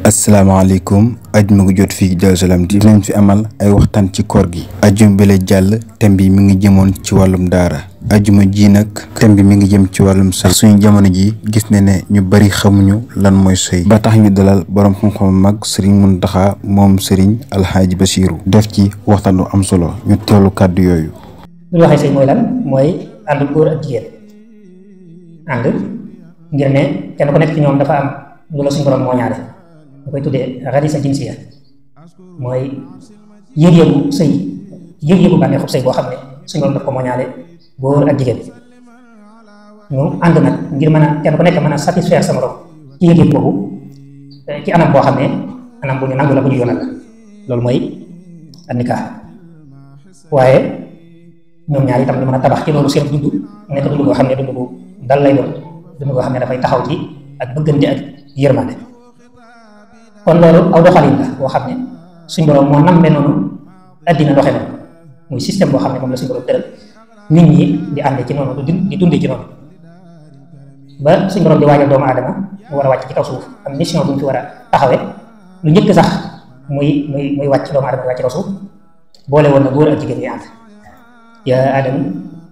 asalaamaaleykum ajuma gu jot fii Daaru Salaam di leen fi amal ay waxtaan ci koor gi. ajuma bi la jàll thème bi mi ngi jëmoon ci wàllum daara. ajuma ji nag thème bi mi ngi jëm ci wàllum sëy. suñu jamono ji gis ne ñu bari xamuñu lan mooy sëy, ba tax ñu dalal borom xam-xam mag Serigne Mountakha moom Serigne Alxaaji Basiru def ci waxtaan bu am solo. ñu teewlu kàddu yooyu. bu ñu waxee sëy mooy lan, mooy ànd góor ak jigéen ànd ngir ne kenn ku nekk ci ñoom dafa am lu la suñu borom moo ñaale. da koy tuddee xarisa jinsiya, mooy yëg-yëgu sëy, yëg-yëgu bànneexu sëy boo xam ne suñu borom daf ko mooñaale góor ak jigéen. ñu ànd nag ngir mën a kenn ku nekk mën a satisfaire sa morom ci yëg-yëg boobu ci anam boo xam ne anam bu ñu nangu la, bu ñu yoonal la. loolu mooy an-nikaah. waaye ñoom ñaar itam ñu mën a tabax ci loolu seen dund nekk dund boo xam ne dund bu dal lay doon, dund boo xam ne dafay taxaw ci ak bëggante ak yërmande. kon loolu aw doxalin la boo xam ne suñ borom moo nammee noonu addina doxe noonu, muy système boo xam ne moom la suñ borom tëral nit ñi di àndee ci noonu, di dundee ci noonu, ba suñ borom di waajal doomu aadama mu war a wàcc ci kaw suuf am mission bu ñu fi war a taxawee. lu njëkk sax muy wàcc doomu aadama di wàcc ci kaw suuf boole woon na góor ak jigéen ñi ànd. yaa aadama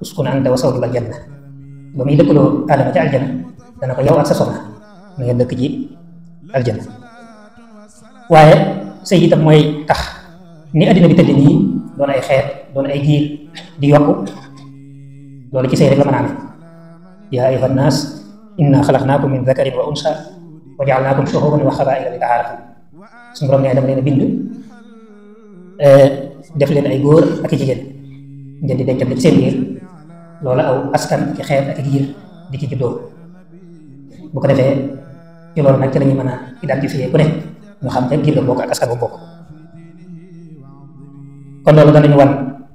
uskun anta wa zawjuka aljanna, ba muy dëkkaloo aadama ci aljana dana ko yow ak sa soxna na ngeen dëkk ci aljana. waaye sëy itam mooy tax ni addina bi tëdd nii doon ay xeet, doon ay giir di yokku, loolu ci sëy rek la mën a amee. yaa ayyuha nnaas inna xalaqnaakum min dakarin wa unsa wa jaalnaakum shuhuuban wa qabaa'ila li ta'aarafu. suñu borom ne dama leen a bind def leen ay góor ak i jigéen ngeen di dencante ci seen biir, loolu aw askan ci xeet ak giir di ci juddoo. bu ko defee ci loolu nag ci la ñu mën a identifier ku ne ñu xam te giir la bokk ak askan bu bokk. kon loolu danañu wan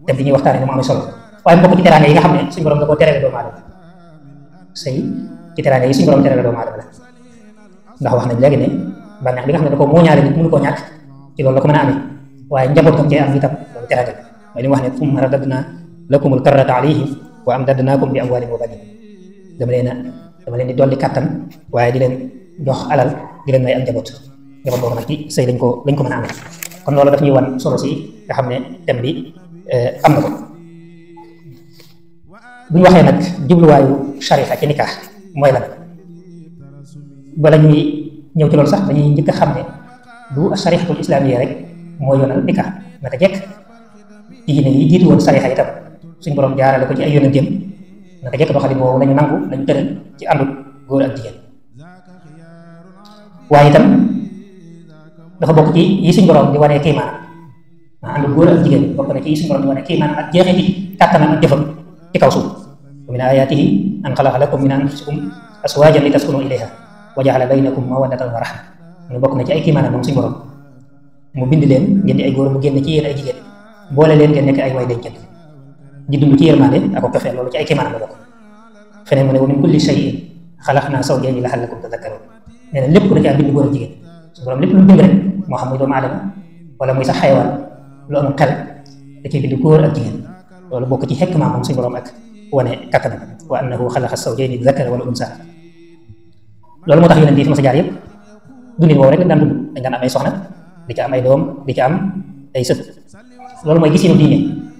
te bi ñuy waxtaanee ni mu amee solo. waaye mbokk ci teraanga yi nga xam ne suñu borom da koo terale doomu aadama, sëy ci teraanga yi suñu borom terale doomu aadama la. ndax wax nañ léegi ne bànneex bi nga xam ne da koo mooñaale nit mënu koo ñàkk ci loolu la ko mën a amee, waaye njaboot tam cee am itam loolu teraanga la. mooy li mu wax ne summa radadnaa lakumul karrata alayhim wa amdadnaakum bi amwaalin wa baniin. dama leen di dolli kàttan waaye di leen jox alal, di leen may ak njaboot boobu nag ci sëy lañ ko mën a amee. kon loolu daf ñuy wan solo si nga xam ne thème bi am na ko. bu ñu waxee nag jubluwaayu shari'a ci nikah mooy lan, bala ñuy ñëw ci loolu sax dañuy njëkk a xam ne du shari'atul islamiyya rek moo yoonal nikah. naka jekk diine yi jiitu woon shari'a itam suñ borom jaarale ko ci ay yonentam, naka jekk doxalin woowu lañu nangu lañu tëral ci àndu góor ak jigéen. waaye itam dafa bokk ci yi suñ borom di wanee kiimaan, àndu góor ak jigéen bokk na ci yi suñ borom di wanee kiimaan ak jeexiti kàttanam ak jëfam ci kaw suuf. wa min ayaatihi an xalaqa lakum min anfusikum azwaajan li taskunu ilayha wa jaala baynakum mawaddatan wa rahma. ñu bokk na ci ay kiimaanam moom suñ borom mu bind leen ngeen di ay góor, mu génn ci yéen ay jigéen, boole leen ngeen nekk ay way dencante di dund ci yërmande ak ko cofeel. loolu ci ay kiimaanam la bokk. feneen mu ne wa min kulli shay'in xalaqnaa zawjayni la'allakum tadhakkaruun. nee na lépp da caa bind góor ak jigéen. su borom lépp lu bind rek moo xam muy doomu aadama wala muy sax xayawaan lu amul xel da cee bind góor ak jigéen. loolu bokk ci xekk maa moom suñu borom ak wane kattanam. wa annahu xalaqa zawjayni dhakara wal unsa. loolu moo tax yonent yi fi ma sa jaar yëpp dundin woowu rek lañ daan dund. dañ daan am ay soxna, di ci am ay doom, di ci am ay sët. loolu mooy gisinu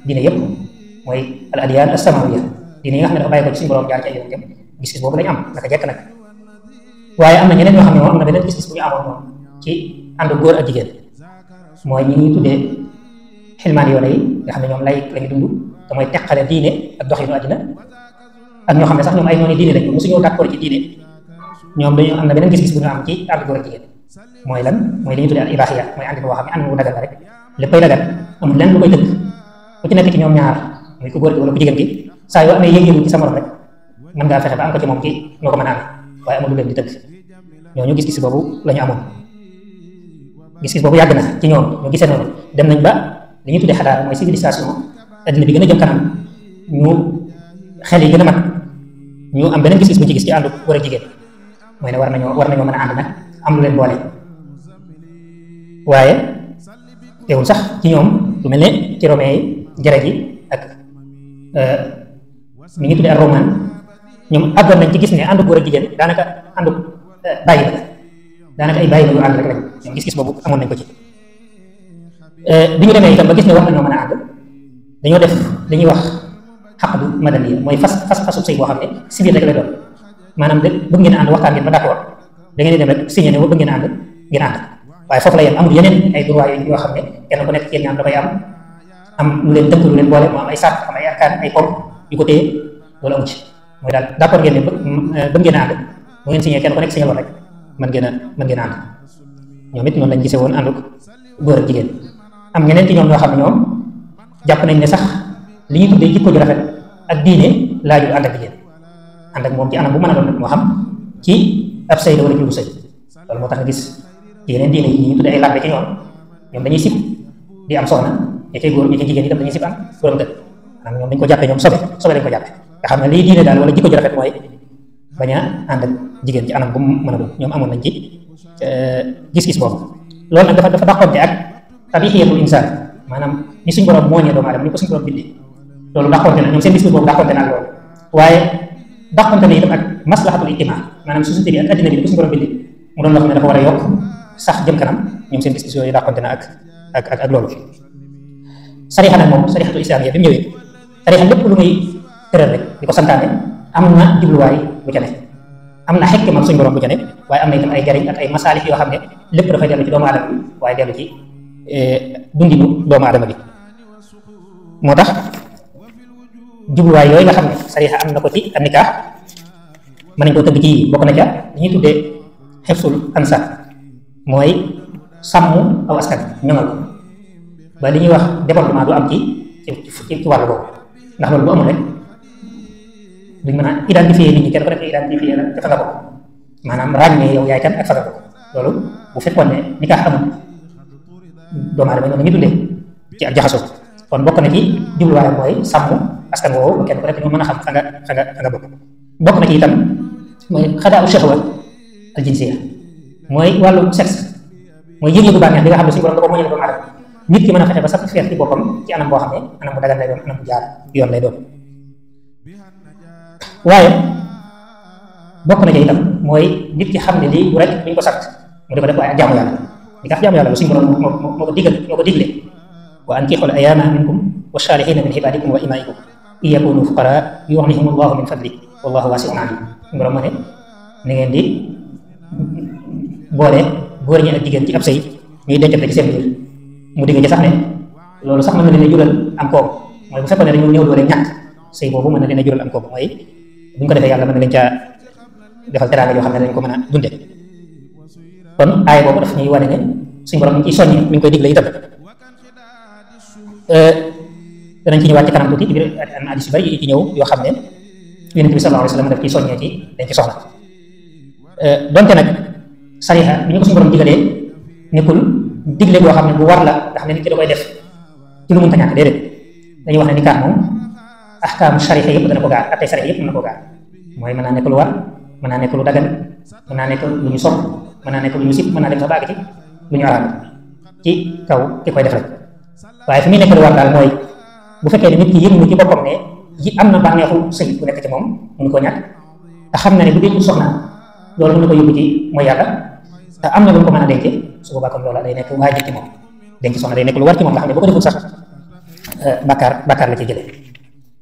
diine yëpp mooy al adiyaan as-samawiyya, diine yi nga xam ne dafa bàyyi ko ci suñu borom jaar ci ay yonentam. gis-gis boobu lañu am naka jekk nag. waaye am na ñeneen ñoo xam ne moom am na beneen gis-gis bu ñu amoon moom ci ànd góor ak jigéen, mooy ñi ñuy tuddee xilmaan yoone yi nga xam ne ñoom lay lañu dund te mooy teqale diine ak doxinu àddina. ak ñoo xam ne sax ñoom ay noonu diine lañu mosuñoo d'accord ci diine, ñoom dañu am na beneen gis-gis bu ñu am ci ànd góor ak jigéen. mooy lan, mooy li ñuy tuddee al ibaahiya, mooy ànd boo xam ne ànd bu dagal la rek, léppay dagal, amul lenn lu koy tënk. ku ci nekk ci ñoom ñaar muy ku góor gi wala ku jigéen gi saa yoo amee yëg-yëgu ci sa morom rek mën ngaa fexe ba am ko ci moom ci noo ko mën a amee, waaye amul lu leen di tënk. ñooñu gis-gis boobu la ñu amoon. gis-gis boobu yàgg na ci ñoom ñu gisee noonu. dem nañ ba li ñuy tuddee xadaara mooy civilisation, addina bi gën a jëm kanam, ñu xel yi gën a mat, ñu am beneen gis-gis bu ñu ci gis ci àndu góor ak jigéen. mooy ne war nañoo mën a ànd nag am lu leen boole. waaye teewul sax ci ñoom lu mel ne ci romain yi, grec yi ak mi ngi tuddee ak roman, ñoom àggoon nañ ci gis ne àndu góor ak jigéen daanaka àndu bàyyi la daanaka ay bàyyi ma yu ànd rek lañ ñoom gis-gis boobu amoon nañ ko ci. bi ñu demee itam ba gis ne war nañoo mën a ànd dañoo def li ñuy wax xaqdu madaniya mooy fasu sëy boo xam ne si biir rek la doon maanaam de bëgg ngeen a ànd waxtaan ngeen ba d'accord da ngeen di dem rek signé ne bëgg ngeen a ànd ngeen ànd waaye foofu la yem amul yeneen ay droit yoo xam ne kenn ku nekk ci yéen ñaar dafay am lu leen tënk lu leen boole moo am ay sart am ay arkaan ay pom yu ko téye loolu amu ci mooy daal d'accord ngeen ne bëgg ngeen a ànd bu ngeen signé kenn ku nekk signé loolu rek mën ngeen a ànd ñoom it noonu lañ gisee woon ànduk góor ak jigéen. am ñeneen ci ñoom ñoo xam ne ñoom jàpp nañ ne sax li ñuy tuddee jikko ju rafet ak diine laajul ànd ak jigéen ànd ak moom ci anam bu mën a doon nag moo xam ci ab sëy la wala ci lu sëy loolu moo tax nga gis ci yeneen diine yi ñuy tuddee ay làbbe ci ñoom dañuy sib di am soxna ña cay góor ña cay jigéen itam dañuy sib am borom kër maanaam ñoom dañ ko jàppee ñoom sobe lañ ko jàppee nga xam ne lii diine daal wala jikko ju rafet mooy bañ a ànd ak jigéen ci anam bu mu mën a doon ñoom amoon nañ ci gis-gis boobu loolu nag dafa dàqonte ak tabiixiyatul insaan maanaam ni suñ borom mooñee doomu aadama ni ko suñ borom bindee loolu dàqonte na ñoom seen gis-gis boobu dàqonte na ak loolu waaye dàqonte na itam ak maslahatul ijtimaa maanaam société bi ak addina bi ni ko suñ borom bindee mu doon loo xam ne dafa war a yokk sax jëm kanam ñoom seen gis-gis yooyu dàqonte na ak loolu. sarixa nag moom sarixatul islaamiyya bi mu ñëwee sarixa lépp lu muy tëral rek di ko santaane am na jubluwaay bu ca ne am na xekma suñ borom bu ca ne waaye am na itam ay jariñ ak ay masaalix yoo xam ne lépp dafay dellu ci doomu aadama bi waaye dellu ci dundinu doomu aadama bi moo tax jubluwaay yooyu nga xam ne sarixa am na ko ci an nikaax mën nañ koo tëgg ci bokk na ca li ñuy tuddee xefsul ansab mooy sàmm aw askan ñoŋal ko ba li ñuy wax développement du am ci wàllu boobu ndax loolu bu amul rek duñ mën a identifier nit ñi kenn ko nekk identifier la ca fa nga bokk maanaam ràññee yow yaay kan ak fa nga bokk loolu bu fekkoon ne nikaax amul doomu aadama noonu la ñuy dundee ci ak jaxasoo kon bokk na ci jubluwaayam mooy sàmm askan woowu ba kenn ku nekk ñu mën a xam fa nga bokk na ci itam mooy xadaa u shahwa al jinsiya mooy wàllu sexe mooy yëg-yëgu bànneex bi nga xam ne suñu borom da ko moñale doomu aadama nit ki mën a fexe ba satisfaire ci boppam ci anam boo xam ne anam bu dagan lay doon anam bu jaar yoon lay doon waaye bokk na ci itam mooy nit ki xam ne lii bu rek duñ ko sant mu di ko def waaye ak jaamu yàlla li nga xam jaamu yàlla la suñu borom moo ko digal moo ko digle wa ankixul ayaama minkum wa saalihiina min ibaadikum wa imaikum in yakunu fuqaraa yughnihim allahu min fadli wallahu waasi'un alim suñu borom ma ne ni ngeen di boole góor ñi ak jigéen ci ab sëy ñuy dencante ci seen biir mu digg ci sax ne loolu sax mën na leen a jural am koom mooy bu fekkoon ne dañoo néew doole ñàkk sëy boobu mën na leen a jural am koom mooy bu ñu ko defee yàlla mën na leen caa defal teraanga yoo xam ne dañ ko mën a dunde kon aay boobu daf ñuy wane ne suñu borom mi ngi ciy soññee mi ngi koy digle itam danañ ci ñëwaat ci kanam tuuti ci biir am hadiis yu bari yi ci ñëw yoo xam ne Yonent bi sallallahu alayhi wa sallam daf ciy soññee ci dañ ci soxla donte nag sariha bi ñu ko suñu borom digalee nekkul digle boo xam ne bu war la nga xam ne nit ki da koy def ci lu mënta ñàkk déedéet dañuy wax ne nikaax moom ahkaamu sariha yëpp dana ko gaar attey sariha yëpp mën na ko gaar mooy mën naa nekk lu war mën naa nekk lu dagan mën naa nekk lu ñu sopp mën naa nekk lu ñu sib mën naa dem sax baag ci lu ñu araam ci kaw ki koy def rek waaye fi muy nekk lu war daal mooy bu fekkee ne nit ki yëg na ci boppam ne yi am na bànneexu sëy bu nekk ci moom mënu ko ñàkk te xam na ne bu dee soxna loolu mën na ko yóbbu ci mooy yàlla te am na lu mu ko mën a denc su boobaa kon loola day nekk waajib ci moom denc soxna day nekk lu war ci moom nga xam ne boo ko deful sax bàkkaar la ci jëlee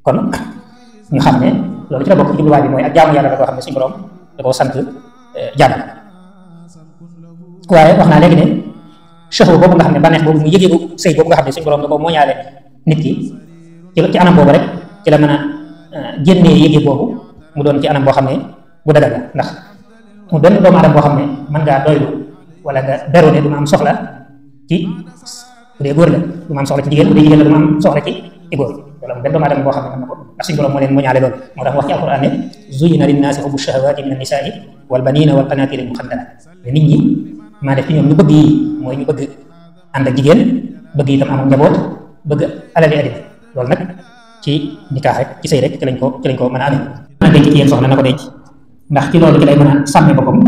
kon ñu xam ne loolu ci la bokk ci jubluwaay bi mooy ak jaamu yàlla la koo xam ne suñu borom da koo sant jàmm waaye wax naa léegi ne shahwa boobu nga xam ne bànneex boobu mu yëgeegu sëy boobu nga xam ne suñu borom da koo mooñaale nit ki ci anam boobu rek ci la mën a génnee yëge boobu mu doon ci anam boo xam ne bu dagal la ndax mu benn doomu aadama boo xam ne mën ngaa doylu wala nga beru ne du ma am soxla ci bu dee góor la du ma am soxla ci jigéen bu dee jigéen la du ma am soxla ci góor wala mu benn doomu aadama boo xam ne mën na ko ndax suñu borom moo leen mooñaale loolu moo tax wax ci alquran ne zuyyina linnaasi hubbu shahawaati min annisaai wal baniina wal qanaatiiri al-muqantarati nit ñi maa def ci ñoom ñu bëgg yi mooy ñu bëgg ànd ak jigéen bëgg itam am njaboot bëgg alali àddina loolu nag ci nikaax rek ci sëy rek ci lañ ko mën a amee mën a denc ci yéen soxna na ko denc ndax ci loolu ci lay mën a sàmme boppam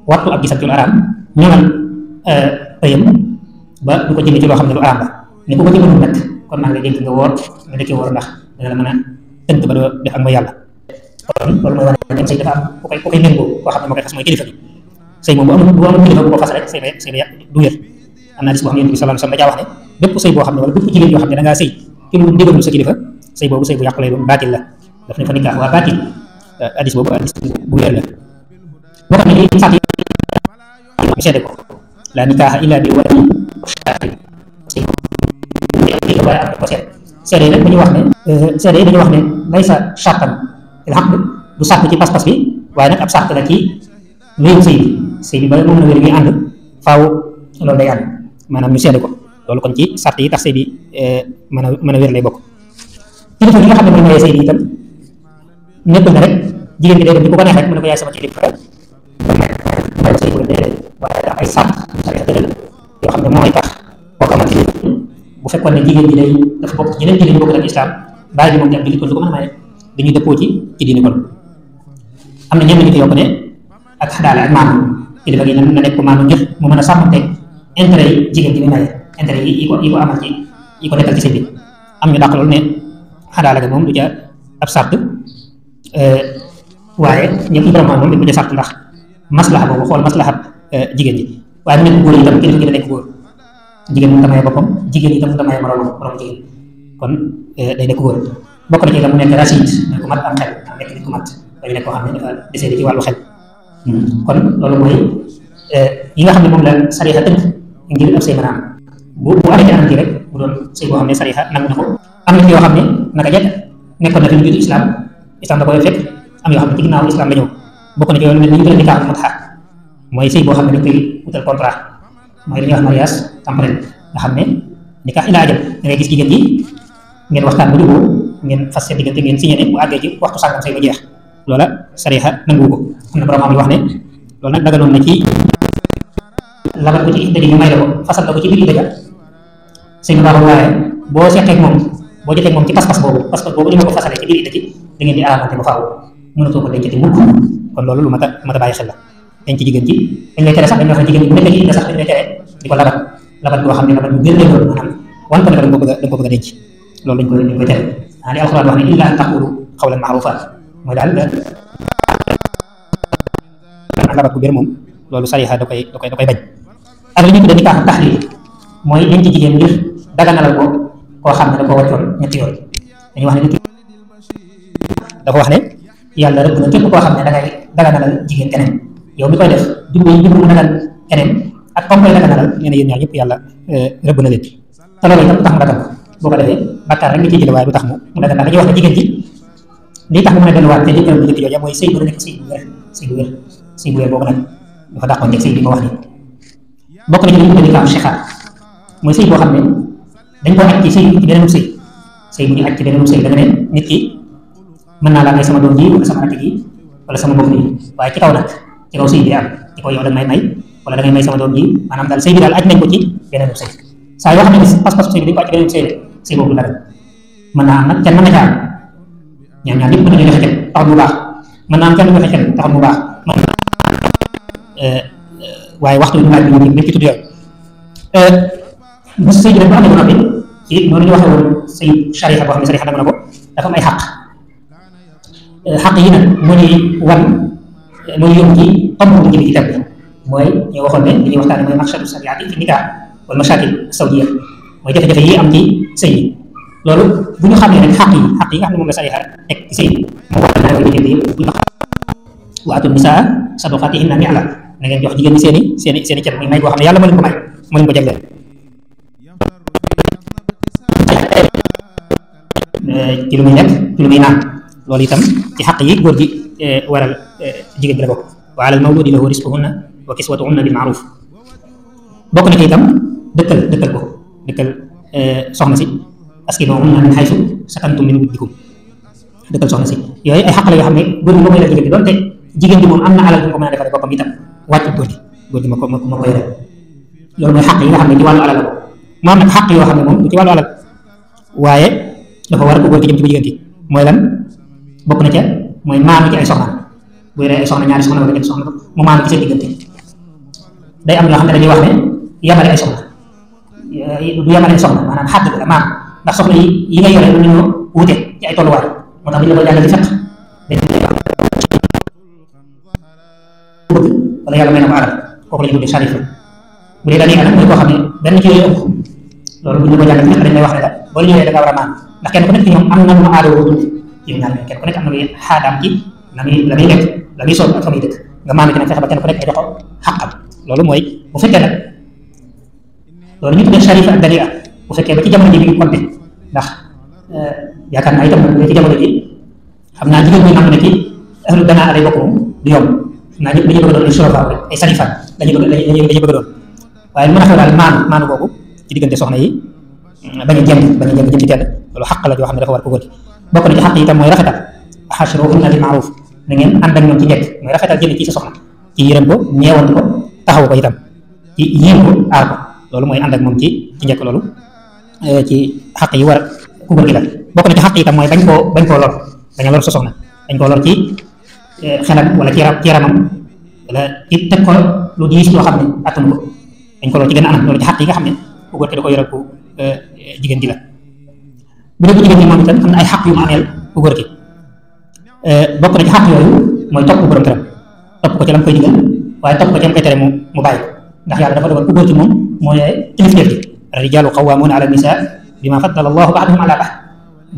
wattu ak gisal ci lu araam ñoŋal ëyam ba du ko jëmee ci loo xam ne lu araam la ni ku ko jëmee nag kon maa ngi lay dénk nga woor nga dëkkee woor ndax dana la mën a tënk ba doo def ak mooy yàlla kon loolu mooy wane ne sëy dafa am ku koy méngoo koo xam ne moo koy xas mooy kilifa bi sëy moom bu amul kilifa bu ko fas rek sëy ba du wér. am naa gis boo xam ne Yonent bi sallallahu alayhi wasallam da caa wax ne bépp sëy boo xam ne wala bépp jigéen yoo xam ne da ngaa sëy ci lu ndigalul sa kilifa sëy boobu sëy bu yàqu lay doon baatil la daf ne fa nikaax waa baatil hadis boobu hadis bu wér la boo xam ne li saat yi ñu seede ko la nikaaxa illa bi wali shahid waaye am ko seede yi nag dañuy wax ne seede yi dañuy wax ne laysa shartan il haqd du sàrt ci pas-pas bi waaye nag ab sàrt la ci wéyu sëy bi ba moom na wér gi ànd faaw loolu day ànd maanaam ñu seede ko loolu kon ci sàrt yi tax sëy bi mën a wér lay bokk. kilifa gi nga xam ne mooy mayee sëy bi itam nekkul na rek jigéen bi day dem di ko neex rek mu ne ko yaay sama kilifa sëy bu dee waaye daa ay sàrt yoo xam ne mooy tax boo xamante ni bu fekkoon ne jigéen ji day dafa bokk ci yeneen jigéen bokk ak islam bàyyi bi moom tam jullit kon du ko mën a maye dañuy dëppoo ci diine kon am na ñenn ñu ko yokk ne ak xadaale ak maanu kilifa gi na nekk ko maanu ngir mu mën a sàmmanteeg intérêt yi jigéen ji muy maye intérêt yi ko amal ci yi ko nekkal ci sëy bi am ñu dàq loolu ne xadaale ga moom du ca ab sàrt waaye ñëpp borom xam moom dañ ko ca sàrt ndax maslaxa boobu xool maslaxa jigéen ji waaye mu nekk góor yi tam kilifa gi da nekk góor jigéen mu damay boppam jigéen yi tam mu damay moroom jigéen kon day nekk góor bokk na ci itam mu nekk rachid nekk ku mat am xel am nekk nit ku mat dañu nekk koo xam ne dafa desee ci wàllu xel kon loolu mooy yi nga xam ne moom la sariya tënk ngir ab sëy mën a am bu arrêté am ci rek bu doon sëy boo xam ne sariya nangu na ko am na ci yoo xam ne naka jekk nekkoon na fi lu jiitu islam da koy fekk am yoo xam ne ci ginnaaw islam la ñëw bokk na ci yoonu mel ni ñu tuddee nikaaxul mut'a mooy sëy boo xam ne dañ koy wutal contrat mooy li ñuy wax mariage temporel nga xam ne nikaax ilaa ajal da ngay gis jigéen ji ngeen waxtaan ba jubóo ngeen fas seen diggante ngeen signé ne bu àggee ci waxtu sàngam sëy ba jeex loola sariya nangu ko am na borom xam yi wax ne loolu nag daganoon na ci labat ko ci idda ñu may la ko fasal la ko ci biir idda sëy bu baaxul waaye boo seqee moom boo jotee moom ci pas-pas boobu li ma ko fasalee ci biir idda ci da ngeen di aramante ba faaw mënatoo ko dencati mukk kon loolu lu mat a bàyyi xel la dañ ci jigéen ci dañ lay tere sax dañ wax ne jigéen bu nekk ci idda sax dañ lay tere di ko labat boo xam ne labat bu gën lay doon maanaam wan ko ne da nga ko bëgg a denc loolu dañ koy tere li alxuraan wax ne illa an taqulu qawlan ma'rufa mooy daal labat bu bir moom loolu sariya da koy bañ ak li ñu tuddee nikaax taxliil mooy denc jigéen ngir daganalal ko koo xam ne da ko wàccoon ñetti yoon dañuy wax ne nit dafa wax ne yàlla rëbb na képp koo xam ne da ngay daganalal jigéen keneen yow mi koy def jublu mu dagal keneen ak comme koy daganalal nee na yéen ñaar ñëpp yàlla rëbb na leen te loolu itam du tax mu dagal boo ko defee bàkkaar rek nga ciy jële waaye du tax mu dagal ndax dañuy wax ne jigéen ji lii tax mu mën a delluwaat te jëkkëram bu njëkk jooja mooy sëy bu nekk sëy bu wér boobu nag dafa dàqoon teg sëy bi ma wax ni bokk na ci li ñu tuddee nikaahu shixaar mooy sëy boo xam ne dañ koo aj ci sëy ci beneen sëy bu ñu aj ci beneen sëy da nga ne nit ki mën naa laa may sama doom ji wala sama rakk ji wala sama mbokk bi waaye ci kaw nag ci kaw sëy bi am ci kaw yow da nga may wala da ngay may sama doom ji maanaam daal sëy bi daal aj nañ ko ci beneen sëy saa yoo xam ne pas-pas sëy bi dañ ko aj ci beneen sëy boobu dara mën naa am nag kenn mën na caa am ñaar ñëpp mën nañu joxe kenn taxul mu baax mën naa am kenn joxe kenn taxul mu baax waaye waxtu bi ñu laaj bi ñu ci tudd yooyu bu sëy bi dañ ko amee ba noppi ci noonu ñu waxee woon sëy sariya boo xam ne sariya dama na ko dafa am ay xaq yi nag moo ñuy wan moo ñu yóbbu ci tomb bu njëkk ci tab bi mooy ñu waxoon ne li ñuy waxtaane mooy maqsadu sariati fi nikah wala mashakil sawjiya mooy jafe-jafe yi am ci sëy bi loolu bu ñu xamee rek xaq yi nga xam ne moom la sariya teg ci sëy bi moo war a diggante yëpp bu ñu xam wa atu nisaa saduqaatihinna nihla na ngeen jox jigéen ñi seeni cër muy may boo xam ne yàlla moo leen ko may moo leen ko jagleel ci lu muy nekk ci lu muy naan loolu itam ci xaq yi góor gi waral jigéen bi la bokk wa alal mawludi lahu rizquhunna wa kiswatuhunna bil ma'ruf bokk na ci itam dëkkal soxna si askinuhunna min haythu sakantum min wujdikum dëkkal soxna si yooyu ay xaq la yoo xam ne góor gi moo koy la jigéen bi doonte jigéen bi moom am na alal bu ko mën a defaree boppam itam wàccu góor gi ma ko yore loolu mooy xaq yi nga xam ne ci wàllu alal la ko mu am nag xaq yoo xam ne moom du ci wàllu alal waaye dafa war a ko góor gi jëm ci bu jigéen gi mooy lan bokk na ca mooy maanu ci ay soxna bu yoree ay soxna ñaari soxna wala ñetti soxna mu maanu ci seen diggante day am ñoo xam ne dañuy wax ne yamale ay soxna du yamale ay soxna maanaam xàdd la maanu ndax soxna yi nga yore lu ñu wute ci ay tolluwaay moo tax dañu la ko jàngal ci fekk wala yàlla may na ko alal kooku la ñu tuddee sharif bu dee dañuy nag mooy koo xam ne benn ci yooyu ëpp loolu bu ñu ko jàngal dañ lay wax ne la boo ñëwee da nga war a maan ndax kenn ku nekk ci ñoom am na lu mu aadoo dund ci ñaar kenn ku nekk am na luy xaadaam ci la muy lekk la muy sol ak fa muy dëkk nga maanu ci nag fexe ba kenn ku nekk ay joxo xaqam loolu mooy bu fekkee nag loolu ñu tuddee sharifa ak dalia bu fekkee ba ci jamono ji mi ngi compté ndax yaakaar naa itam nag ci jamono ji xam naa jigéen ñi xam ne ci ahlu danaa lay bokk moom du yomb xam naa ñëpp dañuy bëgg a doon ay surafa rek ay sarifa dañuy bëgg a doon waaye lu mën a xew daal maanu boobu ci diggante soxna yi bañ a jëm jëm ci kenn loolu xaq la joo xam ne dafa war ko góor bokk na ci xaq yi itam mooy rafetal ahashiruhunna bil ma'ruf na ngeen ànd ak ñoom ci njëkk mooy rafetal jëme ci sa soxna ci yërëm ko ñeewantu ko taxawu ko itam ci yiim ko aar ko loolu mooy ànd ak moom ci njëkk loolu ci xaq yi war ku góor gi la bokk na ci xaq yi itam mooy bañ koo lor bañ a lor sa soxna bañ koo lor ci xelam wala ci yaramam wala ci teg ko lu diis loo xam ne attanu ko dañ ko lor ci gën a anam loolu ci xaq yi nga xam ne ku góor gi da ko yoral ku jigéen gi la bu dee bu jigéen ñi moom itam am na ay xaq yu mu ameel ku góor gi bokk na ci xaq yooyu mooy topp borom këram topp ko ci la mu koy digal waaye topp ko ci la mu koy tere mu bàyyi ndax yàlla dafa dogal ku góor gi moom moo yore kilifteef gi ar-rijaalu qawwaamuuna ala nisaa bimaa faddala Allahu ba'dahum ala ba'd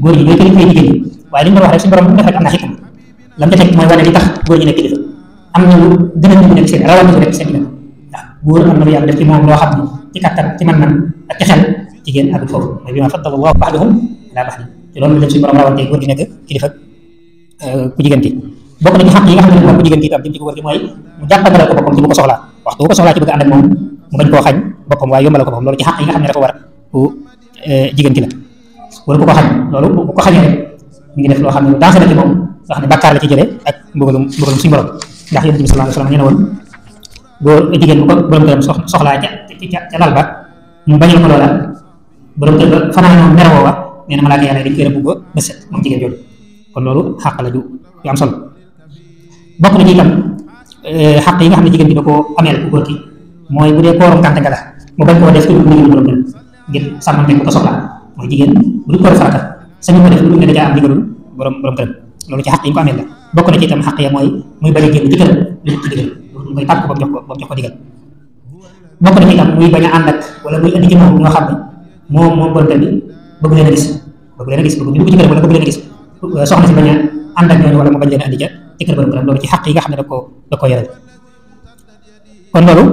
góor ñi ñooy kilifay jigéen ñi waaye li mu doon wax rek suñu borom bu def rek am na xikma lam ca teg mooy wane li tax góor ñi nekk kilifa am na lu gën a ñu nekk seen rawal na nekk seen digal ndax góor am na lu yàlla def ci moom loo xam ne ci kattan ci man-man ak ci xel jigéen àggul foofu mooy bimaa faddala Allahu ba'dahum ala ba'd te loolu la suñu borom rawante góor gi nekk kilifa ku jigéen ki bokk na ci xaq yi nga xam ne moom ku jigéen ki itam jëm ci ko góor gi mooy mu jàppandalal ko boppam ci bu ko soxlaa waxtu bu ko soxlaa ci bëgg ànd ak moom mu bañ koo xañ boppam waaye yombalal ko boppam loolu ci xaq yi nga xam ne dafa war ku jigéen ki la wala ku ko xañ loolu bu ko xañee rek mi ngi def loo xam ne lu dansé la ci moom loo xam ne bàkkaar la ci jëlee ak mbugalum suñu borom ndax yonent bi sallallahu alayhi wa sallam nee na woon góor jigéen bu ko borom këram soxlaa ca lal ba mu bañal ko loola borom kër ba fanaanoo mer woowa nee na malaaka yàlla dañ koy rëbb ba bës moom jigéen jooju kon loolu xaq la ju am solo bokk na ci itam xaq yi nga xam ne jigéen bi da koo ameel ku góor ki mooy bu dee kooram kànte nga la mu bañ koo def ci ndigalu borom kër ngir sàmmante bu ko soxlaa mooy jigéen bu dul koor farata sañu ko def lu ne dajaa am ndigalul borom kër loolu ci xaq yi mu ko ameel la bokk na ci itam xaq ya mooy muy bañ a génn ci këram lu ci digal mooy tàpp ko ba mu jox ko digal bokk na ci itam muy bañ a ànd ak wala muy indi ci moom ñoo xam ne moom borom kër bi bëgg leen a gis bëgg ñu dugg ci këram wala bëgg leen a gis soxna si bañ a ànd ak ñooñu wala mu bañ leen a andi ci kër borom këram loolu ci xaq yi nga xam ne da ko yoreel kon loolu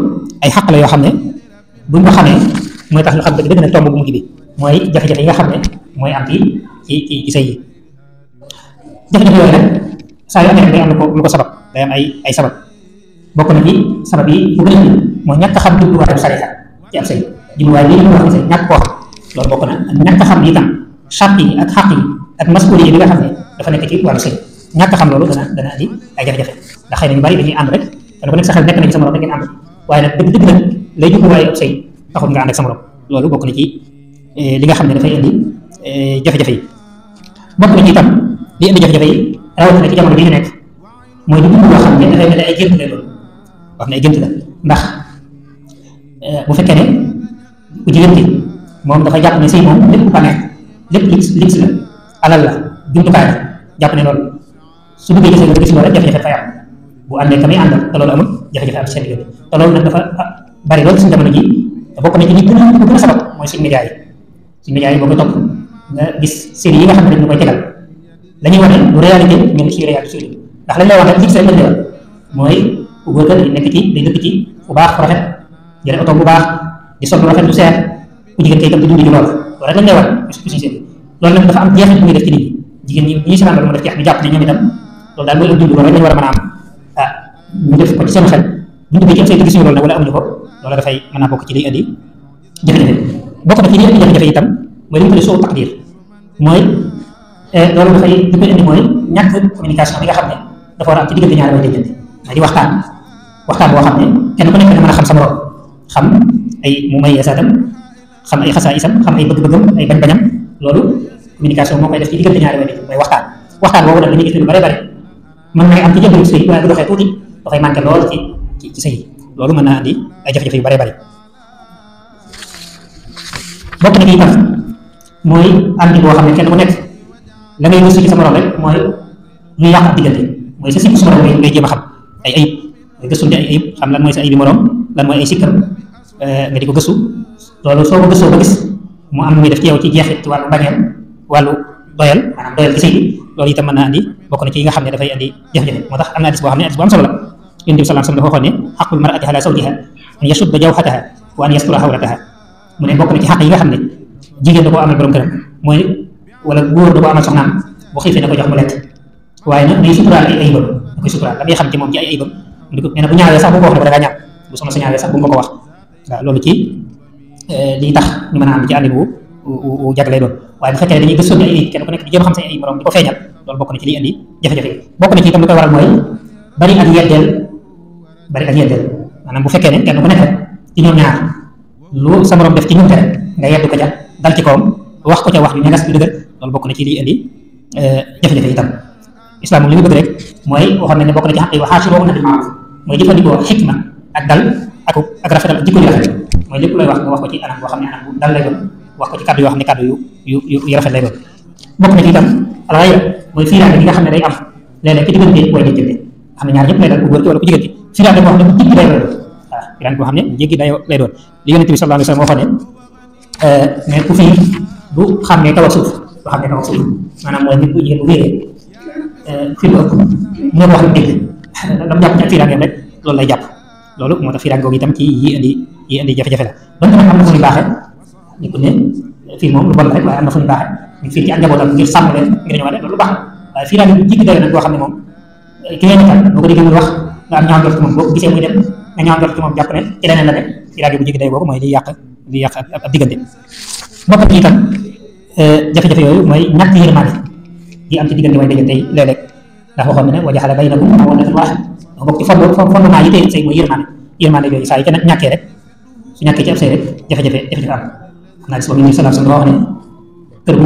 ay xaq la yoo xam ne buñ ko xamee mooy tax ñu xam dëgg nag tomb bu mujj bi mooy jafe-jafe yi nga xam ne mooy am ci sëy yi jafe-jafe yooyu nag saa yu amee day am lu ko sabab day am ay sabab bokk na ci sabab yi bu gën a mooy ñàkk xam jubluwaayu sariya ci ab sëy jubluwaay bi ñu wax ci sëy ñàkk koo xam loolu bokk na ñàkk xam itam charte yi ak xaq yi ak masuuliya bi nga xam ne dafa nekk ci wàllu sëy ñàkk xam loolu dana andi ay jafe-jafe ndax xëy na ñu bari dañuy ànd rek kenn ku nekk sa xel nekk na ci sa morom da ngeen ànd waaye nag dëgg nag lay jubluwaayu ab sëy taxul nga ànd ak sa morom loolu bokk na ci li nga xam ne dafay indi jafe-jafe yi bokk na ci itam li indi jafe-jafe yi rawatina ci jamono bi ñu nekk mooy di dund loo xam ne dafay mel ne ay gént la loolu wax ne ay gént la ndax bu fekkee ne ku jigéen ki moom dafa jàpp ne sëy moom lépp ba nekk lépp lix la alal la jumtukaay la jàpp ne loolu su duggee gisee nga gis loolu rek jafe-jafe dafay am bu àndee ka muy àndal te loolu amul jafe-jafe am ci seen diggante te loolu nag dafa bari loolu suñu jamono ji te bokk na ci li gën a sabab mooy suñu média yi boo ko topp nga gis série yi nga xam ne dañu koy tegal la ñuy wane lu réalité ñoom ci réalité suñu ndax lañ lay wax rek lix rek lañ lay wax mooy ku góor ga day nekk ci day dëkk ci bu baax fu rafet jëre oto bu baax di sol lu rafet lu seer ku jigéen kay itam di dund ci loolu rek lañ lay wax suñu série loolu nag dafa am jeexit bu muy def ci nit ñi jigéen ñi ñi si naan mu def jeex ñu jàpp ne ñoom itam loolu daal mooy ëpp dund loolu rek lañu war a mën a am ñu def ko ci seen xel bu ñu duggee ci am say gis ñu loolu nag wala amuñu ko loolu dafay mën naa bokk ci liy indi jafe-jafe bokk na ci liy indi jafe-jafe itam mooy li ñu tuddee soo taqdir mooy loolu dafay li koy indi mooy ñàkk communication bi nga xam ne dafa war a am ci diggante ñaari way déggante mooy di waxtaan boo xam ne kenn ku nekk da mën a xam sa morom xam ay mu may yeesaatam xam ay xasaa isam xam ay bëgg-bëggam ay bañ-bañam loolu communication moo koy def ci diggante ñaari way déggante mooy waxtaan boobu nag dañuy gis lu bare bare mën na am ci jëmbalu sëy waaye bu doxee tuuti dafay manqué lool ci sëy loolu mën naa andi ay jafe-jafe yu bare bare bokk na ci itam mooy andi boo xam ne kenn ku nekk la ngay wëstu ci sa morom rek mooy lu yàq ab diggante mooy sa sikk su morom ngay jéem a xam ay ayib gëstu ci ay ayib xam lan mooy sa ayibi morom lan mooy ay sikkam nga di ko gëstu loolu soo ko gëstoo ba gis mu am muy def ci yow ci jeexit ci wàllu bañeel wàllu doyal maanaam doyal ci sëy bi loolu itam mën naa andi bokk na ci yi nga xam ne dafay andi jafe-jafe moo tax am na hadis boo xam ne hadis bu am solo la Yonent bi sallallahu alayhi wasallam dafa waxoon ne xaqul mar'ati ala zawjiha an yashudda jawhataha wa an yastura hawrataha mu ne bokk na ci xaq yi nga xam ne jigéen da koo amal borom këram mooy wala góor da koo amal soxnaam bu xiifee na ko jox mu lekk waaye nag day suturaal ay ayibam da koy suturaal la ngay xam ci moom ci ay ayibam di ko nee na bu ñaawee sax bu ko wax ne ko da ngaa ñaaw bu soxna sa ñaawee sax bu nga ko wax waaw loolu ci lii tax ñu mën a am ci ànd bu jag lay doon waaye bu fekkee dañuy gëstu ay ayib kenn ku nekk di jéem a xam say ay morom di ko feeñal loolu bokk na ci liy andi jafe-jafe yi bokk na ci itam lu koy waral mooy bari ak yeddeel maanaam bu fekkee ne kenn ku nekk ci ñoom ñaar lu sa morom def ci ñumte rek nga yeddu ko ca dal ci kawam wax ko ca wax ju ñagas ju dëgër loolu bokk na ci liy indi jafe-jafe itam islam li mu bëgg rek mooy waxoon nañ ne bokk na ci xaq yi wa haashiruhunna bil ma'ruf mooy jëfandikoo xikma ak dal ak rafetal ak jikko yu rafet mooy lépp looy wax nga wax ko ci anam boo xam ne anam bu dal lay doon wax ko ci kàddu yoo xam ne kàddu yu rafet lay doon bokk na ci itam alxayra mooy fiiraange gi nga xam ne day am léeg-léeg ci diggante way dencante xam ne ñaar ñëpp lay dal ku góor ki wala ku jigéen ki fiiraange boo xam ne bu jéggi day lay doon waaw fiiraange boo xam ne bu jéggi day lay doon li Yonent bi sallallahu alayhi wasallam waxoon ne ku fii du xam ne kaw ak suuf du xam ne kaw ak suuf maanaam mooy nit bu jigéen bu wéeree fi lu ëpp moo ko wax ne dégg dam jàpp ci ak fiiraangeem rek loolu lay jàpp loolu moo tax fiiraange googu itam ci yi indi jafe-jafe la donte nag am na fu ñu baaxee ni ku ne fii moom lu bon la rek waaye am na fu ñu baaxee ñu fii ci ak njabootam ngir sàmm leen ngir ñëwaat loolu lu baax la waaye fiiraange bu jiggi doy nag boo xam ne moom ki ngay nekkal boo ko déggee muy wax nga am ñaaw njort ci moom boo ko gisee muy dem nga ñaaw njort ci moom jàpp ne ci leneen la ne fiiraange bu jiggi doy boobu mooy liy yàq ab diggante bokk ci itam jafe-jafe yooyu mooy ñàkk yërmande yi am ci diggante way dajante yi léeg-léeg ndax waxoon na ne wa jaxala baynakum mawaddatan wa rahma dafa bokk ci fondement yi tey sëy mooy yërmande yooyu saa yi ca ñàkkee rek su ñàkkee ci ab sëy rek jafe-jafe am xam naa gis boobu ñu sallallahu alayhi wasallam wax ne kër bu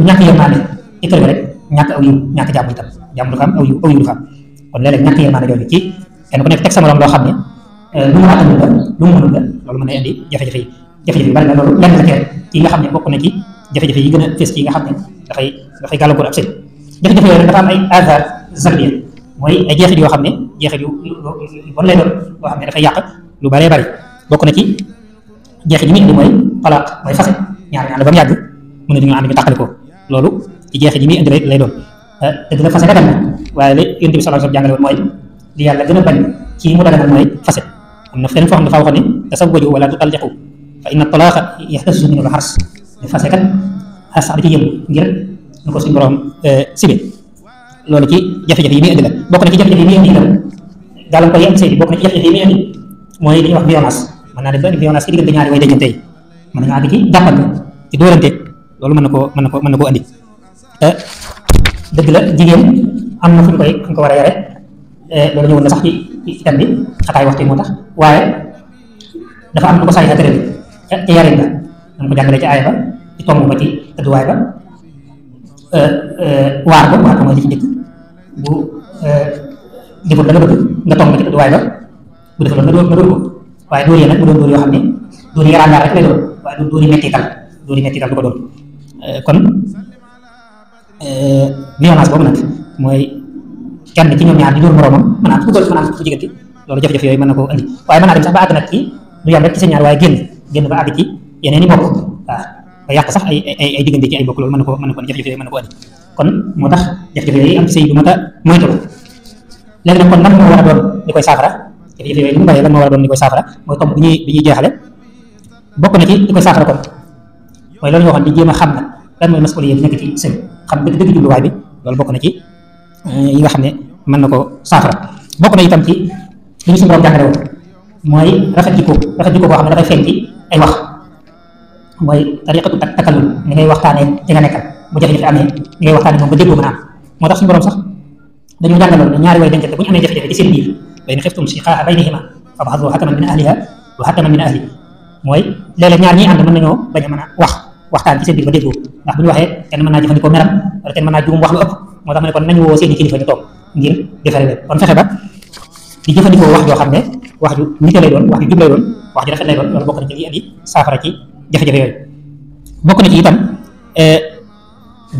ñàkk yërmande ci kër ga rek ñàkk aw yiw ñàkk jàmm itam jàmm du fa am aw yiw du fa am kon léeg-léeg ñàkk yërmande yooyu ci kenn ku nekk teg sa morom loo xam ne lu mu attanul la lu mu mënul la loolu mën na indi jafe-jafe yi bari na loolu lenn la ci nga xam ne bokk na ci jafe-jafe yi gën a fës ci nga xam ne dafay gàllankoor ab sëy jafe-jafe yooyu dafa am ay athar salbiya mooy ay jeexit yoo xam ne jeexit yu bon lay doon yoo xam ne dafay yàq lu bëree bëri bokk na ci jeexit yi muy indi mooy talaaq mooy fase ñaar ñaan ba mu yàgg mën na ñu ànd ñu tàqali ko loolu ci jeexit yi muy indi lay doon te dina fase dagan na waaye la Yonent bi sallallahu alayhi wasallam jàngale woon mooy li yàlla gën a bañ ci mu daganal mooy fase am na feneen foo xam ne dafa waxoon ne tasawwaju wala tutalliqu fa inna talaaqa yahtassu minhu al-hars ne fase kat xas sax da ci yëngu ngir nu ko suñu borom sibe loolu ci jafe-jafe yi muy indi la bokk na ci jafe-jafe yi muy indi itam gàllankoor yi am sëy bi bokk na ci jafe-jafe yi muy indi mooy li ñuy wax violence mën naa dem ba indi violence ci diggante ñaari way dencante yi mën nañu àgg ci jàppante ci dóorante loolu mën na koo indi dëgg la jigéen am na fu ñu ko war a yare loolu ñëwoon na sax ci thème bi xataay waxtu moo tax waaye dafa am lu ko saa yi tëral ca yarin ba dama ko jàngalee ci aaya ba ci tomb ba ci tëdduwaay ba waar ko mooy li ci njëkk bu deful la nga bëgg nga tomb ba ci tëdduwaay ba bu deful nga dóor ko waaye dóor yi nag bu doon dóor yoo xam ne dóor yi yaraangaar rek lay doon waaye du dóor yi mettital du ko doon kon violence boobu nag mooy kenn ci ñoom ñaar di dóor moroomam mën naa fu jigéen loolu jafe-jafe yooyu mën na koo indi waaye mën naa dem sax ba àgg nag ci du yam rek ci seen ñaar waaye génn ba àgg ci yeneen i bokk waaw ba yàq sax ay diggante ci ay bokk loolu mën na ko jafe-jafe yooyu mën na ko andi kon moo tax jafe-jafe yooyu am ci sëy bu mat a moytu léegi nag kon lan moo war a doon li koy saafara jafe-jafe yooyu li mu bëree lan moo war a doon li koy saafara mooy tomb bi ñuy jeexale bokk na ci li koy saafara kon mooy loolu ñu waxoon di jéem a xam nag lan mooy masuuliya bi nekk ci sëy xam dëgg jubluwaay bi loolu bokk na ci yi nga xam ne mën na ko saafara bokk na itam ci li ñu suñu borom jàngale woon mooy rafet jikko boo xam ne dafay feeñ ci ay wax mooy tariqatu takallum ni ngay waxtaanee ci nga nekkal bu jafe-jafe amee ni ngay waxtaanee moom ba déggoo mën a am moo tax suñu borom sax dañu jàngaloon ne ñaari way dencante bu ñu amee jafe-jafe ci seen biir fa in xiftum shiqaaqa baynihima fab'athu hakaman min ahliha wa hakaman min ahlihi mooy léeg-léeg ñaar ñiy ànd mën nañoo bañ a mën a waxtaan ci seen biir ba déggoo ndax bu ñu waxee kenn mën naa jëfandikoo meram wala kenn mën naa juum wax lu ëpp moo tax ma ne kon nañu woo seeni kilifa ñu toog ngir defare leen kon fexe ba di jëfandikoo wax joo xam ne wax ju nite lay doon wax ju jub lay doon wax ju rafet lay doon loolu bokk na ci li andi saafara ci jafe-jafe yooyu bokk na ci itam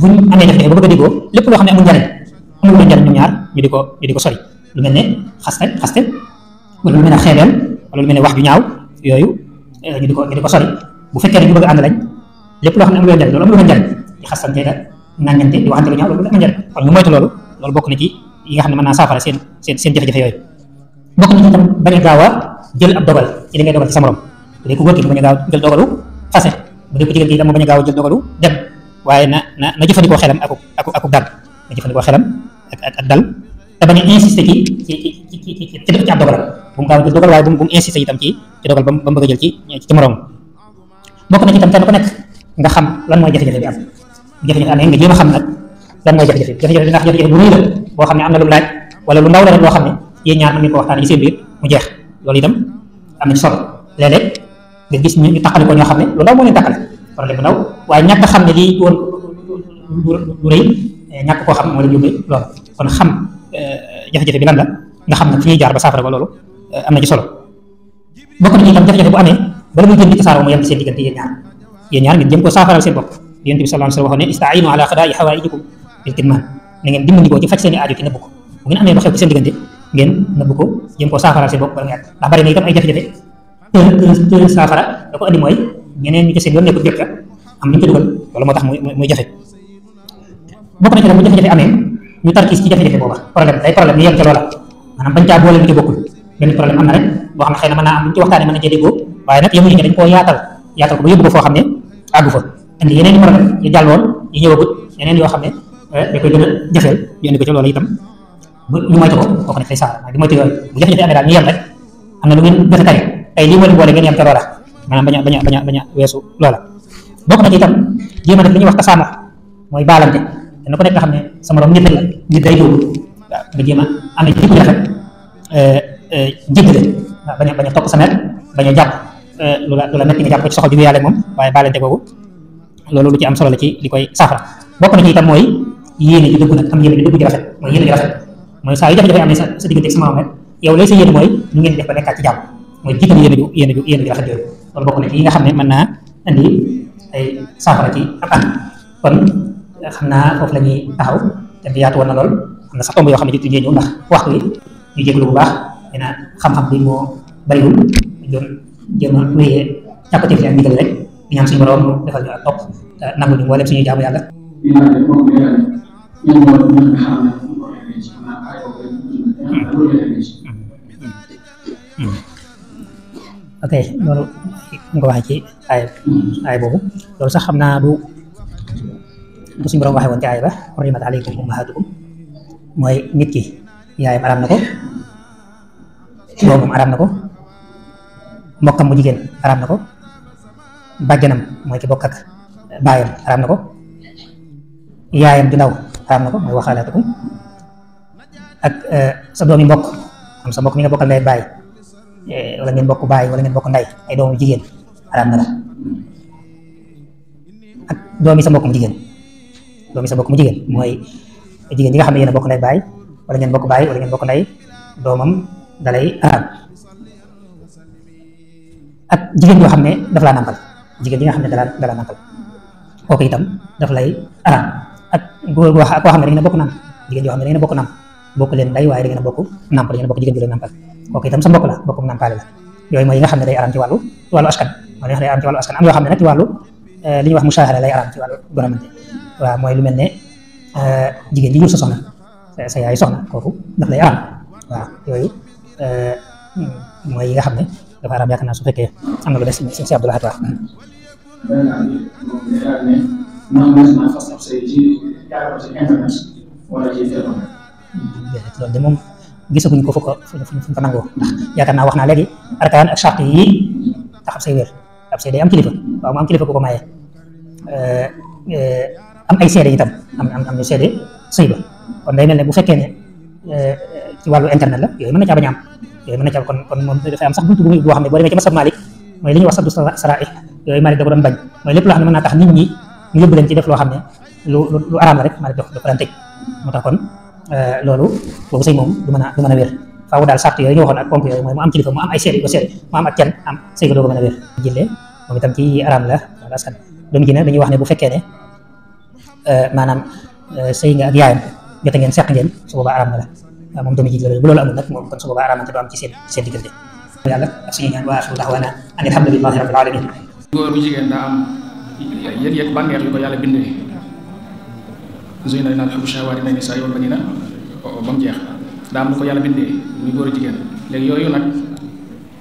buñ amee jafe-jafe ba bëgg a déggoo lépp loo xam ne amul njariñ ñoom ñaar ñu di ko sori lu mel ne xaste wala lu mel ne xeebeel wala lu mel ne wax ju ñaaw yooyu ñu di ko sori. bu fekkee ne ñu bëgg a ànd lañ lépp loo xam ne amul njariñ loolu amul njariñ di xasante da ŋàññante di waxante lu ñaaw loolu amul njariñ kon ñu moytu loolu bokk na ci yi nga xam ne mën naa saafara seen jafe-jafe yooyu. bokk na ci itam bañ a gaaw a jël ab dogal ci li ngay dogal ci sa morom bu dee ku góor ki mu bañ a gaaw jël dogalu fase bu dee ku jigéen ki itam mu bañ a gaaw jël dogalu dem waaye na jëfandikoo xelam ak dal na jëfandikoo xelam ak dal te bañ a insister ci ab dogalam bu mu gaaw jël dogal waaye bu mu insister itam ci dogal ba mu bëgg a jël ci morom. bokk na ci itam kenn ku nekk nga xam lan mooy jafe-jafe bi am jafe-jafe amee nga jéem a xam nag lan mooy jafe-jafe bi ndax jafe-jafe bu rëy la boo xam ne am na lu laaj wala lu ndaw la rek loo xam ne yéen ñaar mën ngeen ko waxtaanee ci seen biir mu jeex loolu itam am na ci solo léeg-léeg nga gis ñu taqali ko ñoo xam ne lu ndaw moo leen taqale problème bu ndaw waaye ñàkk a xam ne lii woon lu rëy ñàkk koo xam moo leen yóbbee loolu kon xam jafe-jafe bi lan la nga xam nag fi ñuy jaar ba saafara ba loolu am na ci solo. bokk na ci itam jafe-jafe bu amee bala muy jëm di tasaaroo mu yem ci seen diggante yéen ñaar ngeen jëm ko saafaral seen bopp. Yonent bi sallallahu alayhi wa sallam waxoon ne ista'iinu ala qadaa'i hawaa'ijikum bil kitmaan na ngeen dimbandikoo ci faj seen i aajo ci nëbb ko bu ngeen amee ba xew ci seen diggante ngeen nëbb ko jëm koo saafaral seen bopp bala nga ndax bari na itam ay jafe-jafe te saafara da ko andi mooy ñeneen ñi ci seen yoon nekkul jëkk am lu ñu ko dugal loolu moo tax muy jafe. bokk na ci nag bu jafe-jafe amee ñu tarkiis ci jafe-jafe booba problème ñu yem ca loola maanaam bañ caa boole lu ci bokkul benn problème am na rek boo xam ne xëy na mën naa am lu ci waxtaanee mën na cee déggoo waaye nag yemuñu dañ koo yaatal ko ba yóbbu ko foo xam ne àggu fa indi yeneen i problème yu jàlloon yi ñëwagut yeneen yoo xam ne da koy gën a jafeel ñu indi ko ci loolu itam ñu moytu ko bokk na ci saafara mooy di moytu yooyu bu jafe-jafe amee daal ñu yem rek am na lu ngeen defe tey lii moo leen boole ngeen yem ca loola maanaam bañ a weesu loola. bokk na ci itam jéem a def li ñuy wax tasaamux mooy baalante dana ko nekk nga xam ne sa morom nit la nit day dóobu waaw nga jéem a amee ci jikko rafet jéggale waaw bañ a topp sa mer bañ a jàpp lu la metti nga jàpp ko ci soxal ju yàlla moom waaye baalante googu loolu lu ci am solo la ci li koy saafara. bokk na ci itam mooy yéene ji dëgg nag am yéene ji dëgg ji rafet mooy yéene ji rafet mooy saa yu jafe-jafe am ne sa diggante ak sa morom rek yow lay sa yéene mooy ñu ngeen def ba nekkaat ci jàmm mooy jiital yéene ju rafet yooyu loolu bokk na ci yi nga xam ne mën naa indi ay saafara ci ab at kon xam naa foofu la ñuy taxaw te bi yaatu woon na lool am na sax tomb yoo xam ne ci ñëw ndax waxtu wi ñu jéglu bu baax dina xam-xam bi moo bariwul doon jéem a wéyee càkkutéef li ak ndigal rek di ñaan suñu borom defal ñu ak topp te nangu ñu mboolem suñuy jaamu yàlla. ok loolu nga ko waxee ci aay boobu loolu sax xam naa du suñu borom waxee woon ci aay ba hurrimat alaykum ummahatukum mooy nit ki yaayam araam na ko doomam araam na ko mbokkam mu jigéen araam na ko bàjjanam mooy ki bokk ak baayam araam na ko yaayam ju ndaw araam na ko mooy waxaalaatukum ak sa doomi mbokk am sa mbokk mi nga bokkal ndey baay wala ngeen bokk baay wala ngeen bokk ndey ay doomu jigéen araam na la ak doomi sa mbokk mu jigéen mooy jigéen ñi nga xam ne yéen a bokk ndey baay wala ngeen bokk baay wala ngeen bokk ndey doomam dalay araam ak jigéen yoo xam ne daf laa nàmpal jigéen yi nga xam ne dala nàmpal kooku itam daf lay araam ak góor koo xam ne da ngeen a bokk nàmp jigéen yoo xam ne da ngeen a bokk nàmp bokk leen ndey waaye da ngeen a bokk nàmp da ngeen a bokk jigéen bi leen nàmpal kooku itam sa mbokk la bokkum nàmpaale la yooyu mooy yi nga xam ne day araam ci wàllu askan mooy li nga xam ne day araam ci wàllu askan am yoo xam ne nag ci wàllu li ñuy wax musaahara lay araam ci wàllu goramante waaw mooy lu mel ne jigéen ji jur sa soxna sa yaay soxna kooku daf lay araam waaw yooyu mooy yi nga xam ne dafa araam yaakaar naa su fekkee am na lu des si Abdou Lahad wax loolu de moom gisaguñ ko fu ko nangoo ndax yaakaar naa wax naa léegi arkaan ak charte yi tax ab say wér ab say day am kilifa waaw mu am kilifa ku ko maye am ay seede itam am ñu seede sëy ba kon day mel ne bu fekkee ne ci wàllu internet la yooyu mën na caa bañ a am yooyu mën na caa kon moom dafay am sax buntu bu muy boo xam ne boo demee ci masab Malik mooy li ñuy wax saddu saraih yooyu Malik da ko doon bañ mooy lépp loo xam ne mën naa tax nit ñi ñu yóbbu leen ci def loo xam ne lu araam la rek Malik dafa daan tëj moo tax kon loolu boobu sëy moom du mën a wér faaw daal sart yooyu ñu waxoon ak ponk yooyu mooy mu am kilifa mu am ay seede yu ko seede mu am ak kenn am sëy ko doo ko mën a wér jillee moom itam ci araam la wala askan doom ji nag dañuy wax ne bu fekkee ne maanaam sëy nga ak yaayam jote ngeen seq ngeen su boobaa araam na la moom doomu jiit la bu loolu amul nag moom kon su boobaa araamante du am ci seen diggante yàlla ak suñu ñaan wa axiru da'waana an alhamdulillahi rabbil alamin. góor bu jigéen daa am yëg bànneex yu ko yàlla bindee zuyyina linnaasil hubbu shahawaati mina nisaa'i wal baniina ba mu jeex daa am lu ko yàlla bindee muy góor a jigéen léegi yooyu nag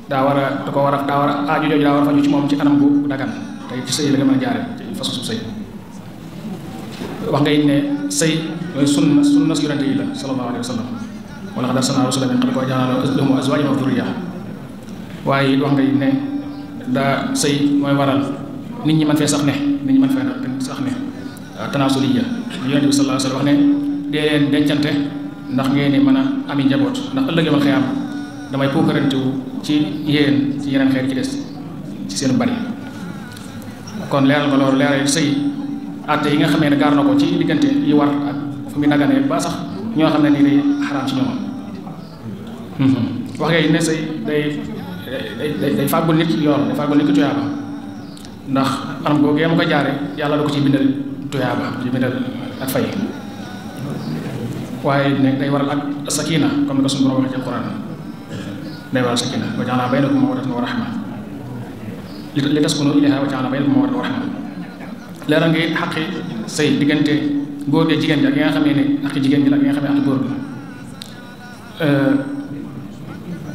daa war a aaju jooju daa war a faju ci moom ci anam gu dagan tey ci sëy la nga mën a jaare ci façon sëy wax nga it ne sëy yooyu sunna si yonente yi la sallallahu alayhi wa sallam wala qad arsalnaa rasulan min qablika wa ja'alnaa lahum azwaajan wa dhurriyya waaye it wax nga it ne daa sëy mooy waral nit ñi mën fee sax ne tanaasuliyya yonente bi sallallahu alayhi wa sallam wax ne dee leen dencante ndax ngeen ni mën a ami njaboot ndax ëllëg yomal xiyaam damay puukarantewu ci yéen ci yeneen xeet ci des ci seen bari kon leeral nga loolu leeral sëy àtte yi nga xamee ne gaar na ko ci diggante yi war ak fu muy naganee ba sax ñoo xam ne nii day xaraam ci ñoom wax nga ne sëy day fàggul nit yoon day fàggul nit ki tuyaaba ndax anam googee mu ko jaare yàlla da ko ci bindal tuyaaba ci bindal ak fay waaye ne day waral ak sakina comme ni ko suñu borom waxee ci alquran day waral sakina wa ja'alnaa baynakum mawaddatan wa rahma li taskunu ilayhaa wa ja'alnaa baynakum mawaddatan wa rahma leeral nga it xaqi sëy diggante góor gi jigéen ji ak yi nga xamee ne ak jigéen ji la ak yi nga xamee ak góor gi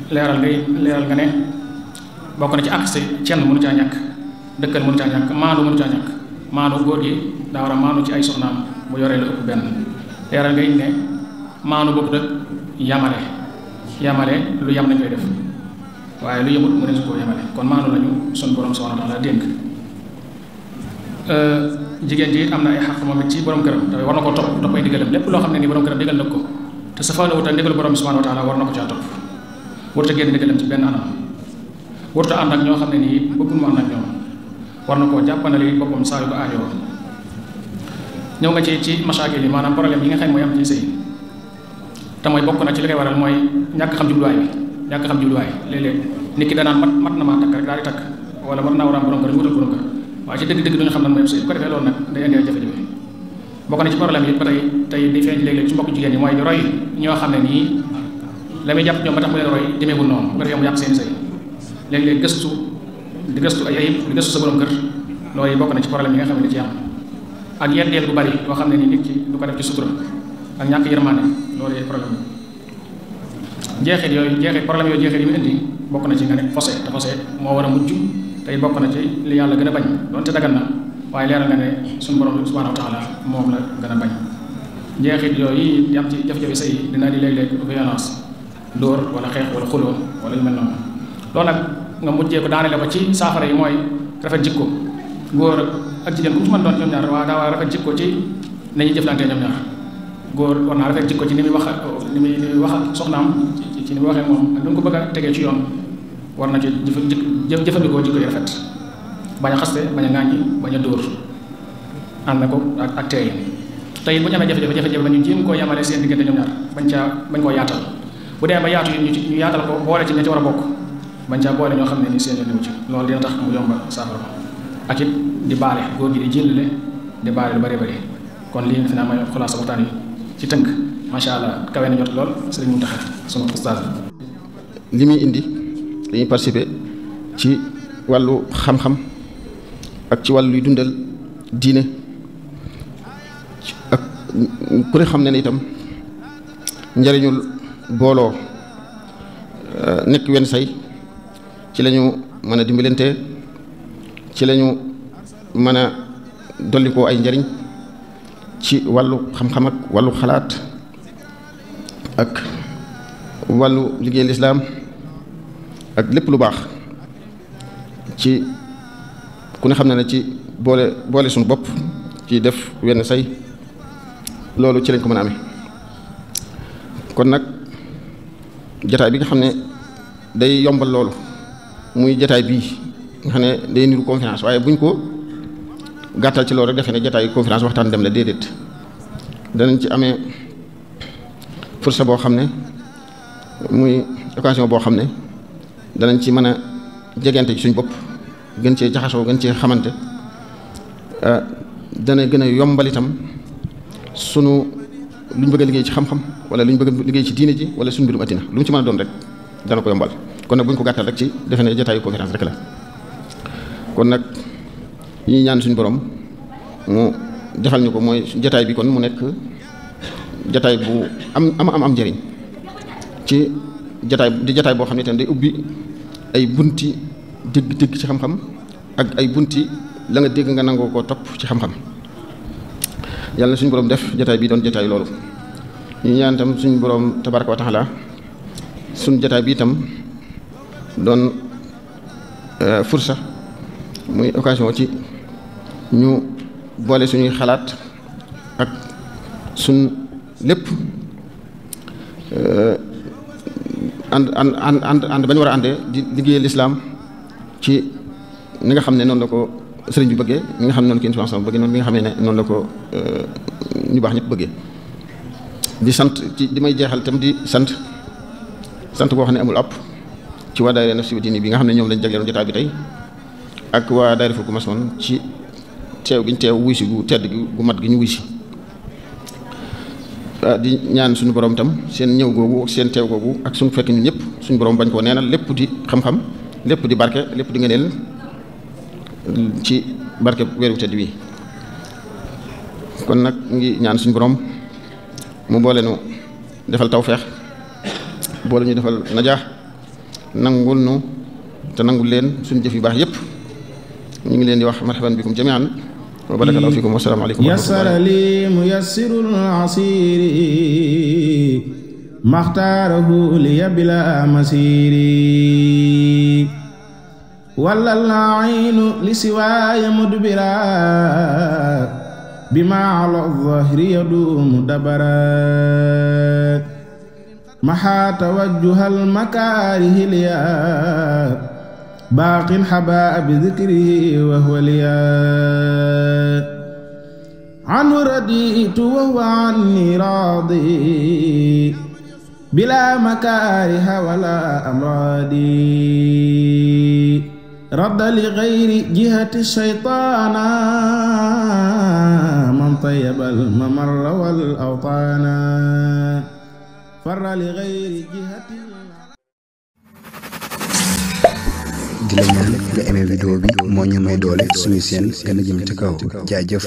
leeral nga ne bokk na ci ak sëy cenn mënu caa ñàkk dëkkal mënu caa ñàkk maandu mënu caa ñàkk maandu góor gi daa war a maandu ci ay soxnaam bu yoree lu ëpp benn leeral nga it ne maandu boobu dëkk yamale lu yam nañ koy def waaye lu yëmut mu ne su koo yamale kon maandu lañu sun borom subhanahu wa ta'ala dénk jigéen ji am na ay xaq moom it ci borom këram dafay war na ko topp ay digalam lépp loo xam ne nii borom këram digal na ko te safaana wutal ndigal borom subhanahu wa ta'ala war na ko caa topp warut a génn ndigalam ci benn anam warut a ànd ak ñoo xam ne nii bëggul mu ànd ak ñoom war na koo jàppandali boppam saa yu ko aajoo ñëw nga ci masaakil yi maanaam problème yi nga xam mooy am ci sëy te mooy bokk na ci li koy waral mooy ñàkk xam jubluwaay léeg-léeg nit ki danaan mat na maa takk rek daal di takk wala war naa war a am borom kër wutal borom kër waaye ci dëgg-dëgg duñu xam lan mooy sëy bu ko defee loolu nag day indi ay jafe-jafe bokk na ci problème yi ba tey di feeñ léeg-léeg ci mbokk jigéen ñi mooy di roy ñoo xam ne nii la muy jàpp ñoom ba tax mu leen roy demeewul noonu bu ko defee mu yàq seen sëy léeg-léeg di gëstu ay ayib di gëstu sa borom kër loolu bokk na ci problème yi nga xam ne da ci am ak yeddeel bu bari yoo xam ne nii nit ki du ko def ci sutura ak ñàkk yërmande loolu yëpp problème problème yooyu jeexit yi mu indi bokk na ci nga ne fase te fase moo war a mujj tey bokk na ci li yàlla gën a bañ doonte dagan na waaye leeral nga ne suñu borom subhanahu wa ta'ala moom la gën a bañ jeexit yooyu di am ci jafe-jafe sëy dina di léeg-léeg violence dóor wala xeex wala xuloo wala yu mel noonu loolu nag nga mujjee ko daanele ko ci saafara yi mooy rafet jikko góor ak jigéen ku ci mën doon ñoom ñaar waa daa war a rafet jikko ci nañuy jëflante ñoom ñaar góor war naa rafet jikko ci ni muy wax ak soxnaam ci ni muy waxee moom ak du ko bëgg a tegee ci yoon war na ci jëfandikoo jikko yi rafet bañ a xaste bañ a ŋàññi bañ a dóor ànd na ko ak teey te it bu ñu amee jafe-jafe ba ñu jéem koo yamale seen diggante ñoom ñaar bañ koo yaatal bu dee ba yaatu yi ñu yaatal ko boole ci ña ci war a bokk bañ caa boole ñoo xam ne ni seen yoon ci loolu dina tax mu yomba saafara ak it di baale góor gi di jëllale di baale lu bari bari kon lii fi naa may xulaasa waxtaan yi ci tënk macha allah kawe na jot lool sëriñ Mountakha sama ustaas li muy indi dañuy participer ci wàllu xam-xam ak ci wàllu luy dundal diine ak ku ne xam ne itam njariñul booloo nekk wenn say ci lañu mën a dimbalante ci lañu mën a dollikoo ay njariñ ci wàllu xam-xam ak wàllu xalaat ak wàllu liggéey lislaam ak lépp lu baax ci ku ne xam ne ci boole suñu bopp ci def wenn say loolu ci lañ ko mën a amee kon nag jataay bi nga xam ne day yombal loolu muy jataay bii nga xam ne day niru conférence waaye buñ ko gàttal ci loolu rek defe ne jataay conférence waxtaan dem la déedéet danañ ci amee fursa boo xam ne muy occasion boo xam ne danañ ci mën a jegante ci suñ bopp gën cee jaxasoo gën cee xamante dana gën a yombal itam sunu lu ñu bëgg a liggéey ci xam-xam wala lu ñu bëgg a liggéey ci diine ji wala suñu mbirum addina lu mu ci mën a doon rek dana ko yombal kon nag bu ñu ko gàttal rek ci defe ne jataayu conférence rek la kon nag ñuy ñaan suñu borom mu defal ñu ko mooy jataay bi kon mu nekk jataay bu am njëriñ ci jataay boo xam ne itam day ubbi ay bunti dégg ci xam-xam ak ay bunti la nga dégg nga nangoo koo topp ci xam-xam yàlla na suñu borom def jataay bi doon jataay loolu ñu ñaan itam suñu borom tabaraka wa taala suñu jataay bi itam doon fursa muy occasion ci ñu boole suñuy xalaat ak suñ lépp ànd ba ñu war a àndee di liggéeyal lislaam ci ni nga xam ne noonu la ko sëriñ bi bëggee mi nga xam ne noonu ko inspiration bëggee noonu mi nga xam ne noonu la ko ñu baax ñëpp bëggee di sant ci di may jeexal itam di sant boo xam ne amul àpp ci waa daayira Nafsi wa Diini bi nga xam ne ñoom lañ jagleeloon jotaay bi tey ak waa daayira Fulku Masoon ci teew gi ñu teew wuy si gu tedd gi gu mat gi ñu wuy si di ñaan suñu borom itam seen ñëw googu ak seen teew googu ak suñu fekk ñun ñëpp suñu borom bañ koo neenal lépp di xam-xam lépp di barke lépp di ngëneel ci barke weeru tedd wi kon nag ngi ñaan suñu borom mu boole nu defal tawfeex boole ñu defal najaax nangul nu te nangul leen suñu jëf yu baax yëpp ñu ngi leen di wax marhaban bikum jami'an wa barakallahu fikum wa salaamu alaykum wa rahmatullahi yassara li muyassirul asiri maxtaarahu li bila masiri wallal aynu li siwaaya mudbira bima ala dhahri yadumu dabara maha tawajjuhal makarihi liya باق حباء بذكره وهو ليا عنه رديت وهو عني راضي بلا مكاره ولا أمراض رد لغير جهة الشيطان من طيب الممر والأوطان فر لغير جهة di la ñaan nga aimé vidéo bi moo ñu may doole suñu seen gën a jëm ci kaw jaajëf